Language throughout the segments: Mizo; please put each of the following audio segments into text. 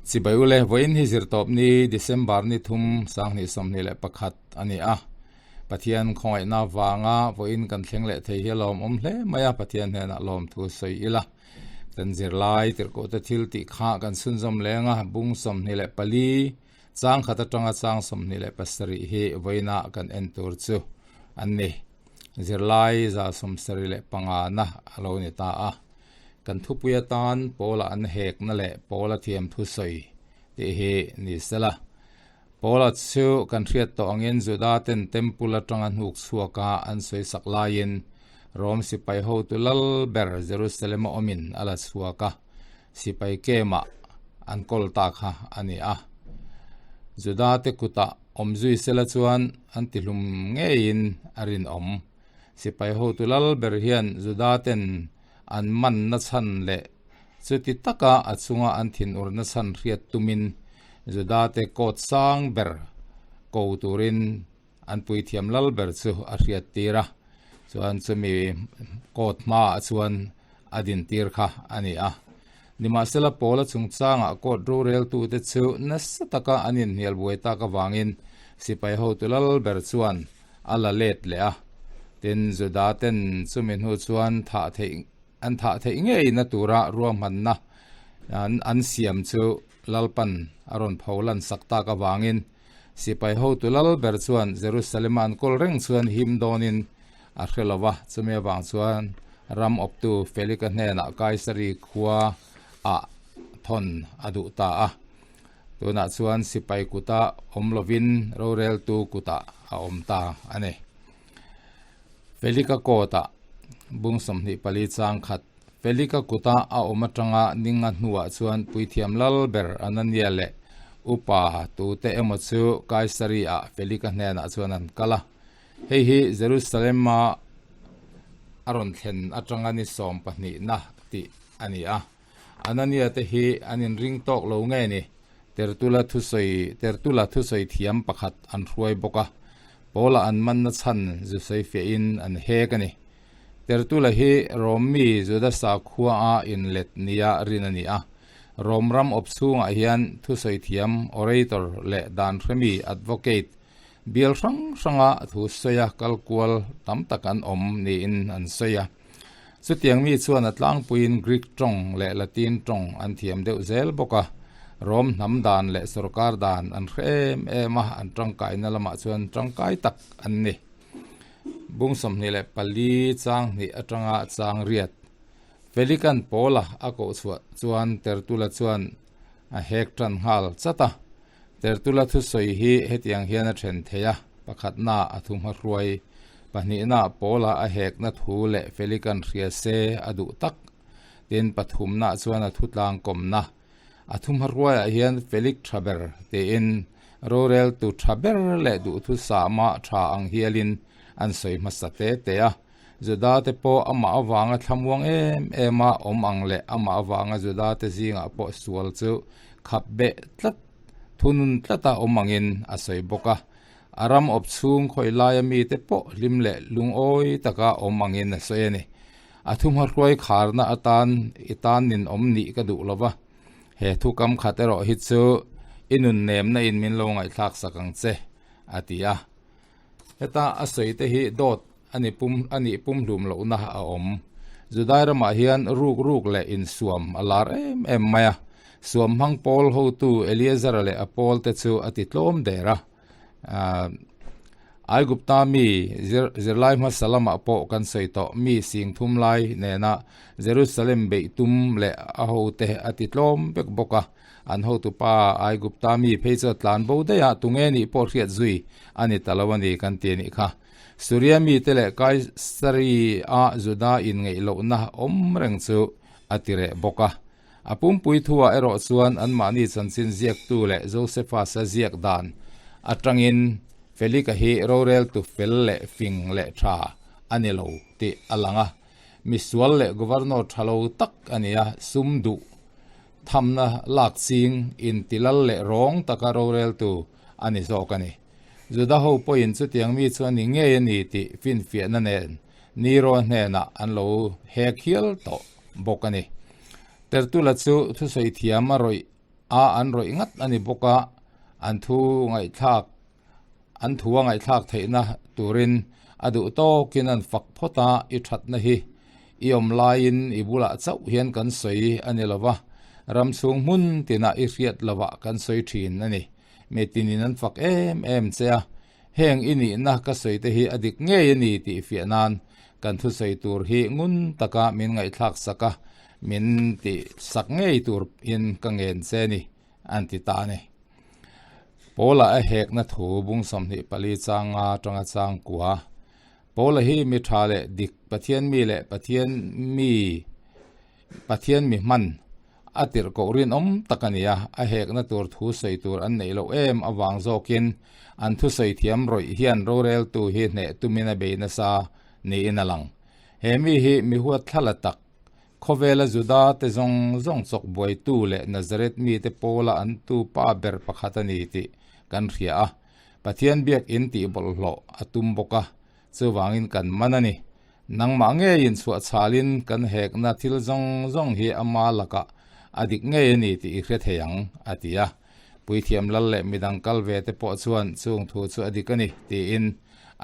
Chibai ule, vawiin hi zirtawpni December ni thum 2021 a ni a. Pathian khawngaihna vanga vawiin kan thleng leh thei hi a lawmawm hle mai a, Pathian hnenah lawmthu sawi ila. Kan zirlai tirhkohte thil tih kha kan chhunzawm leng a, bung 24 chang khat atanga chang 27 hi vawiina kan en tur chu an ni. Zirlai 75 na a lo ni ta a. Kan thupui atan Paula an hekna leh Paula thiam thusawi tih hi ni sela. Paula chu kan hriat tawh angin Juda ten Temple atanga hnuk chhuaka an sawi sak laiin Rom sipai hotu lal ber Jerusalem a awmin a la chhuak a, sipai kemah an kawl ta kha a ni a. Juda te kutah awm zui sela chuan an tihlum ngeiin a rinawm. Sipai hotu lal ber hian Juda ten an man na chhan leh chuti taka a chunga an thinur na chhan hriat tumin Juda te court sang ber ko turin an puithiam lal ber chu a hriat tir a, chuan chumi court hmaah chuan a din tir kha a ni a. Nimahsela Paula chungchangah court roreltute chu nasa taka an inhnial buai tak avangin sipai hotu lal ber chuan a la let leh a, tin Juda ten chumi hnu chuan thah theih an thah theih ngeina tura ruahmanna an an siam chu Lalpan a rawn pho lan sak tak avangin sipai hotu lal ber chuan Jerusalem-a an kawl reng chuan him dawnin a hre lo va, chumi avang chuan ram awptu Felika hnenah Kaisari khua ah thawn a duh ta a. Tunah chuan sipai kuta awm lovin roreltu kutah a awm ta a ni. Felika court-ah bung 24 chang khat Felika kuta a awm atanga ninga hnuah chuan puithiam lal ber Anania leh upa tute emaw chu Kaisari-ah Felika hnenah chuan an kal a. Hei hi Jerusalem-a a rawn thlen atanga ni sawmpahnihna tih a ni a. Anania te hi an inring tawk lo nge ni? Tertula thusawi Tertula thusawi thiam pakhat an hruai bawk a, Paula an manna chhan zu sawi fiahin an hek a ni. Tertula hi Rom mi Juda sakhua a inlet nia rin a ni a. Rom ram awp chhungah hian thusawi thiam, orator, leh dan hremi, advocate, bial hrang hranga thusawi a kalkual tam tak an awm niin an sawi a. Chutiang mi chuan a tlangpuiin Greek tawng leh Latin tawng an thiam deuh zel bawk a, Rom hnam dan leh sawrkar dan an hre em em a, an tangkaina lamah chuan tangkai tak an ni. Bung 24 chang hnih atanga chang riat Pelican Paula a koh chhuah chuan Tertulla chuan a hek tan nghal chat a. Tertulla thusawi hi hetiang hian a then thei a, pakhatna a thu hmahruai, pahnihna Paula a hekna thu leh Pelican hria se a duh tak, tin pathumna chuan a thu tlangkawmna. A thu hmahruaiah hian Felik tha ber tiin roreltu tha ber leh duhthusama tha ang hialin an sawi hmasa te te a. Juda te pawh amah avanga thlamuang em em a awm ang leh amah avanga Juda te zingah pawh sual chu khap beh tlat, thunun tlata awm angin a sawi bawk a. A ram awp chhung khawi laia mite pawh hlim leh lungawi taka awm angin a sawi a ni. A thu hmahruai kharna atan i tan nin awm nih ka duh lo va, he thu kam khat erawh hi chu i nun nemna in min lo ngaihthlak sak ang che, a ti a. Heta a sawi te hi dawt a ni pum a nih pumhlum lohna a awm. Judai ramah hian ruk ruk leh insuam a lar em em mai a. Suam hmang pawl hotu Eleazara leh a pawl te chu a ti tlawm der a. Aigupta mi zirlai hmasa lamah pawh kan sawi tawh mi sing thum lai nena Jerusalem beih tum leh a hote a ti tlawm vek bawk a. An hotupa Aigupta mi phei chu a tlan bo daih a, tunge nih pawh hriat zui a ni ta lo a ni kan ti a nih kha. Suria mite leh Kaisari-a Juda inngeih lohna awm reng chu a ti reh bawk a. A pumpui thuah erawh chuan anmahni chanchin ziaktu leh Josephus-a ziak dan atangin Felika hi roreltu fel leh fing leh tha a ni lo tih a lang a. Misual leh governor tha lo tak a ni a, sum duh thamna lak ching intilal leh rawng taka roreltu a ni zawk a ni. Juda ho pawhin chutiang mi chu a ni ngei a ni tih finfiahna nen Nero hnenah an lo hek hial tawh bawk a ni. Tertulla chu thusawi thiam a rawih a an rawih ngat a ni bawk a, an thu ngaihthlak an thu a ngaihthlak theihna turin a duh tawkin an fak phawt a, i thatna hi i awm laiin i bulah chauh hian kan sawi a ni lo va, ram chhung hmun tinah i hriat lovah kan sawi thin a ni. Mi tinin an fak em em che a, heng i nihna ka sawi te hi a dik ngei a ni tih fiah nan kan thusawi tur hi ngun taka min ngaihthlak sak a, min tih sak ngei tur in ka ngen che ni, an ti ta a ni. Paula a hekna thu bung 24 changa tanga chang kua. Paula hi mi tha leh dik Pathian mi leh Pathian mi Pathian mi hman a tirh koh rinawm tak a ni a, a hekna tur thu sawi tur an neih loh em avang zawkin an thusawi thiam rawih hian roreltu hi hneh tumin a bei nasa niin a lang. He mi hi mi huatthlala tak, khawvela Juda te zawng zawng chawk buaitu leh Nazareth mite pawla an tu pa ber pakhat a ni tih kan hria a, Pathian biakinn tih bawlhhlawh a tum bawk a, chuvangin kan man a ni. Nangmah ngeiin chhuah chhalin kan hekna thil zawng zawng hi ama lakah a dik ngei a ni tih i hre thei ang, a ti a. Puithiam lal leh midang kal ve te pawh chuan chung thu chu a dik a ni tiin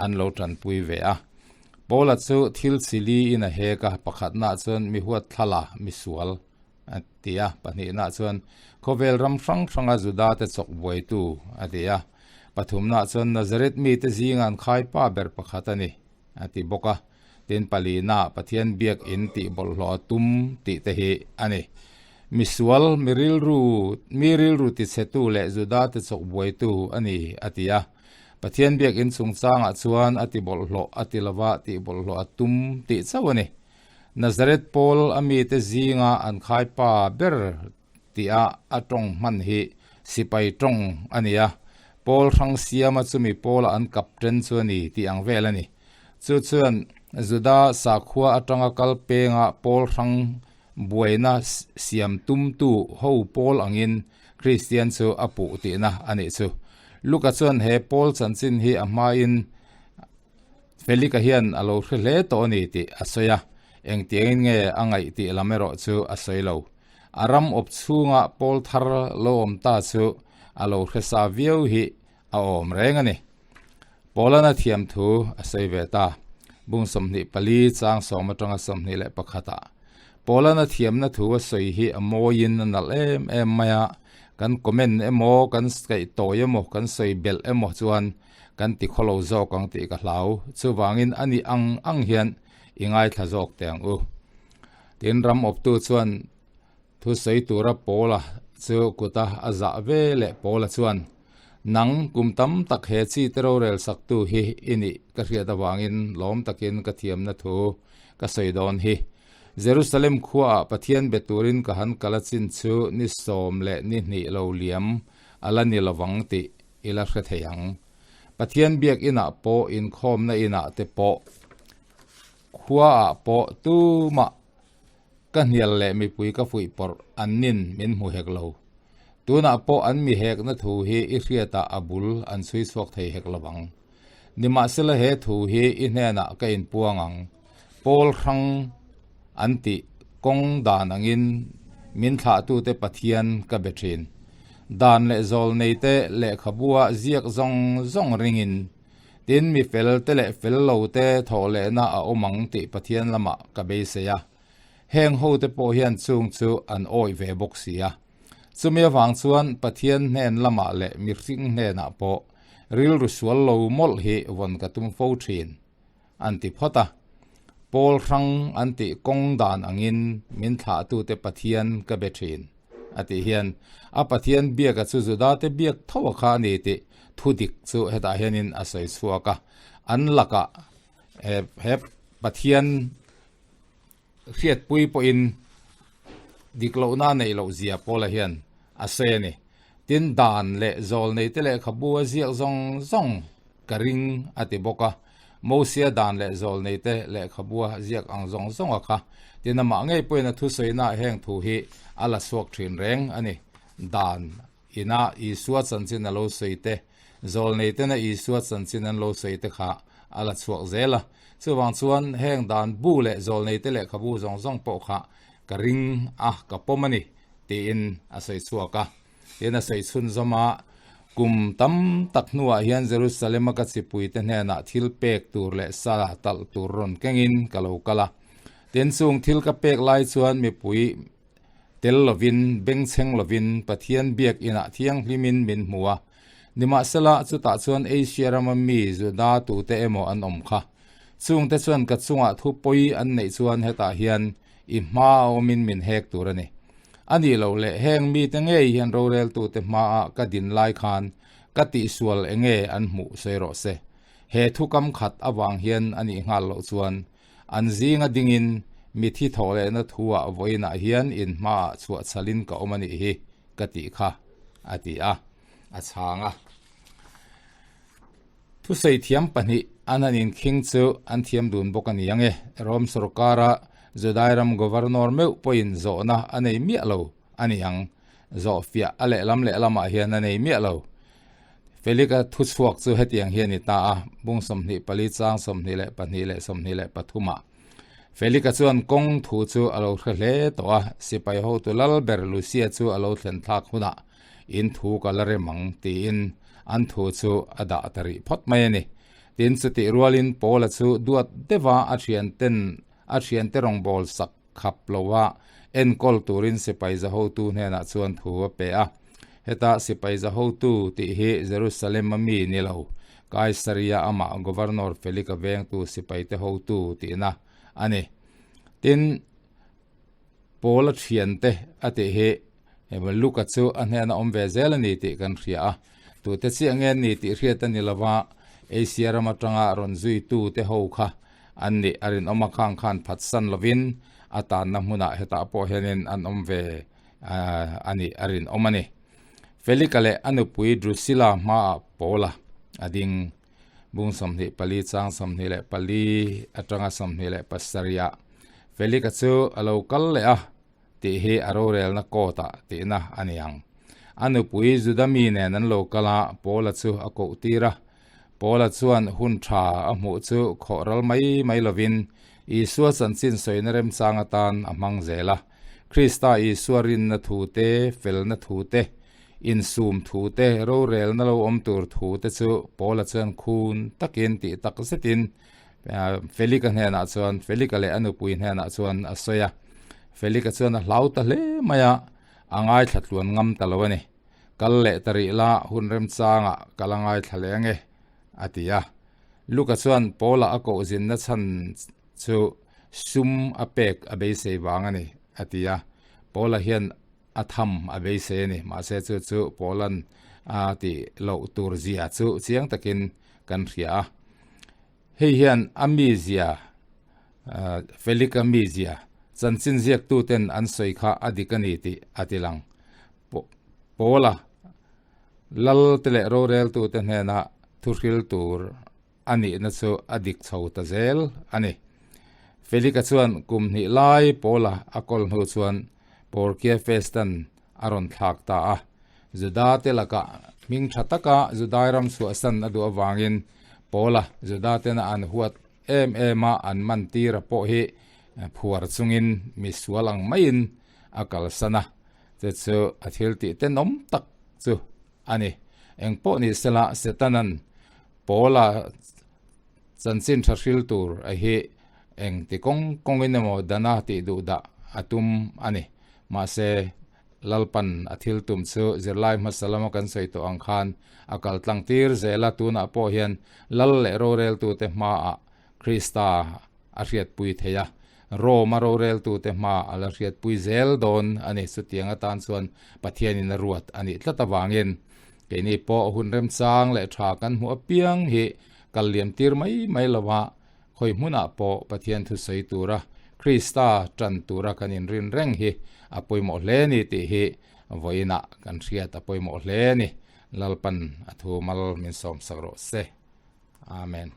an lo tanpui ve a. Paula chu thil chi liin a hek a, pakhatnaah chuan mi huat thlala mi sual a ti a, pahnihnaah chuan khawvel ram hrang hranga Juda te chawk buaitu a ti a, pathumnaah chuan Nazareth mite zinga an khaipa ber pakhat a ni. a ti bawk a, tin palina Pathian biak in tih bawlhhlawh a tum tih te hi a ni. Misual, mi rilru, mi rilru tichhetu leh Juda te chawk buaitu a ni, a ti a. Pathian biak in chungchangah chuan a ti bawlhhlawh a ti lova tih bawlhhlawh a tum tih chauh a ni. Nazareth pawl a mite zinga an khaipa ber tia a tawng hman hi sipai tawng a ni a, Paul hrang siama chumi Paula an captain chu a ni tih ang vel a ni. Chu chuan Juda sakhua atanga kal penga Paul hrang buaina siam tumtu ho Paul angin Kristian chu a puh tihna a nih chu. Luka chuan he Paul chanchin hi a hmain Felika hian a lo hre hle tawh a ni tih a sawi a, engtiangin nge a ngaih tih lam erawh chu a sawi lo. A ram awp chhunga pawl thar lo awm ta chu a lo hre sa viau hi a awm reng a ni. Paulana thiam thu a sawi ve ta. Bung 24 chang sawm atanga 21 ah Paulana thiamna thu a sawi hi a mawiin a nalh em em mai a, kan comment emaw kan kaih tawi emaw kan sawi belh emaw chuan kan ti khawlo zawk ang tih ka hlau. Chuvangin a nih ang ang hian i ngaithla zawk teh ang u. Tin, ram awptu chuan thusawi tura Paula chu kuta a zah ve leh Paula chuan, Nang, kum tam tak he chi te rorel saktu hi i nih ka hriat avangin lawm takin ka thiamna thu ka sawi dawn hi. Jerusalem khuaah Pathian be turin ka han kal a chin chu ni sawm leh ni hnih lo liam a la ni lovang tih i la hre thei ang. Pathian biak inah pawh inkhawmna inah te pawh Khuaah pawh tumah ka hnial leh mipui ka fuih pawrh an nin min hmu hek lo. Tunah pawh an mi hekna thu hi i hriatah a bul an chhui chhuak thei hek lo ang. Nimahsela he thu hi i hnenah ka inpuang ang. Pawl hrang an tih kawng dan angin min thlahtute Pathian ka be thin. Dan leh zawlneite lehkhabua ziak zawng zawng ringin Tin, mi fel te leh fel lo te thawh lehna a awm ang tih Pathian lamah ka beisei a. Heng ho te pawh hian chung chu an awih ve bawk si a. Chumi avang chuan Pathian hnen lamah leh mihring hnenah pawh rilru sual lo mawlh hi vawn ka tum fo thin, an ti phawt a. Pawl hrang an tih kawng dan angin min thlahtute Pathian ka be thin. A tih hian a Pathian biaka chu Judate biak tho a kha a ni tih thu dik chu hetah hianin a sawi chhuak a. An lakah he he Pathian hriatpui pawhin dik lohna a neih loh zia Paula hian a sawi a ni. Tin, dan leh zawl neite lehkhabu a ziak zawng zawng ka ring a ti bawk a. Mosia dan leh zawl neite lehkhabua ziak ang zawng zawnga kha tin amah ngei pawhin a thusawina heng thu hi a la chhuak thin reng a ni. Dan ina Isua chanchin a lo sawi te, zawl neitena Isua chanchin an lo sawi te kha a la chhuak zel a. Chuvang chuan heng dan bu leh zawl neite lehkhabu zawng zawng pawh kha ka ring a, ka pawm a ni tiin a sawi chhuak a. Tin a sawi chhunzawm a, Kum tam tak hnuah hian Jerusalem-a ka chipuite hnenah thil pek tur leh sa talh tur rawn kengin ka lo kal a. Tin chung thil ka pek lai chuan mipui tel lovin, bengchheng lovin Pathian biak inah thianghlimin min hmu a. Nimahsela, chutah chuan Asia rama mi Juda tute emaw an awm kha. Chungte chuan ka chungah thu pawi an neih chuan hetah hian i hma a awmin min hek tur a ni. A nih loh leh heng mite ngei hian roreltute hmaah ka din lai khan ka tihsual enge an hmuh sawi rawh se. He thu kam khat avang hian a nih nghal loh chuan an zinga dingin mithi thawh lehna thuah vawiinah hian in hmaah chhuah chhalin ka awm a nih hi ka tih kha, a ti a, a chhang a. Thusawi thiam pahnih an han inkhing chu an thiam dun bawk a ni ang e. Rome sorkara Judai ram governor meuh pawhin zawhna a nei miah lo a ni ang. Zawhfiah a lehlam lehlamah hian a nei miah lo. Felika thuchhuak chu hetiang hi a ni ta a, bung 24 chang 22 leh 23 ah. Felika chuan kawng thu chu a lo hre hle tawh a, sipai hotu lal ber Lucia chu a lo thlen thlak hunah in thu ka la rem ang tiin an thu chu a dah ta rih phawt mai a ni. Tin, chutih rualin Paula chu duat deuha a thianten a thiante rawngbâwl sak khap lova enkawl turin sipai zahotu hnenah chuan thu a pe a. Heta sipai zahotu tih hi Jerusalem a mi ni lo, Kaisaria amah Governor Felika vengtu sipaite hotu tihna a ni. Tin, Paula thiante a tih hi Luka chu a hnena awm ve zel a ni tih kan hria a. Tute chiah nge an ni tih hriat a ni lova, Asia ram atanga rawn zuitu te ho kha an nih a rinawm a, khang khan phatsan lovin a tanna hmunah hetah pawh hianin an awm ve a nih a rinawm a ni. Felika leh a nupui Drusilla hmaah Paula a ding. Bung 24 chang 24 atanga 27 ah Felika chu a lo kal leh a tih hi a rorelna court ah tihna a ni ang. A nupui Juda mi nen an lo kal a, Paula chu a koh tir a. Paula chuan hun tha a hmuh chu khawh ral mai mai lovin Isua chanchin sawina remchang atan a hmang zel a. Krista Isua rinna thu te, felna thu te, Insum thu te, rorelna lo awm tur thu te chu Paula chuan khun takin tih tak zetin Felika hnenah chuan, Felika leh a nupui hnenah chuan a sawi a. Felika chuan a hlau ta hle mai a, a ngaithla tluan ngam ta lo a ni. Kal leh ta rih la, hun remchangah ka la ngaithla leh ange, a ti a. Luka chuan Paula a koh zinna chhan chu sum a pek a beisei vang a ni, a ti a. Paula hian a tham a beisei a ni. Mahse chu chu Paula'n a tih loh tur zia chu chiang takin kan hria a. Hei hian a mizia, Felika mizia, chanchin ziaktuten an sawi kha a dik a ni tih a ti lang. Paula lal te leh roreltute hnena thuhril tur a nihna chu a dik chho ta zel a ni. Felika chuan kum hnih lai Paula a kawl hnu chuan Porkia Festan a rawn thlak ta a. Juda te lakah hming tha taka Judai ram chhuahsan a duh avangin Paula Juda tena an huat em em a an man tir a pawh hi phuar chungin mi sual ang maiin a kalsan a. Chu chu a thil tih tenawm tak chu a ni. Engpawh ni sela Setanan Paula chanchin tha hril tur a hi eng ti kawng kawngin emaw dana tih duh dah a tum a ni. Mahse, Lalpan a thil tum chu zirlai hmasa lama kan sawi tawh ang khan a kal tlang tir zel a, tunah pawh hian Lal leh roreltute hmaah Krista a hriatpui thei a, Rome-a roreltute hmaah a la hriatpui zel dawn a ni. Chutiang atan chuan Pathianin a ruat a nih tlat avangin Keini pawh hun remchang leh tha kan hmuh apiang hi kal liam tir mai mai lo a, khawi hmunah pawh Pathian thusawi tura Krista tan tura kan inrin reng hi a pawimawh hle ni tih hi vawiinah kan hriat a pawimawh hle a ni. Lalpan a thu mal min sawmsak rawh se. Amen.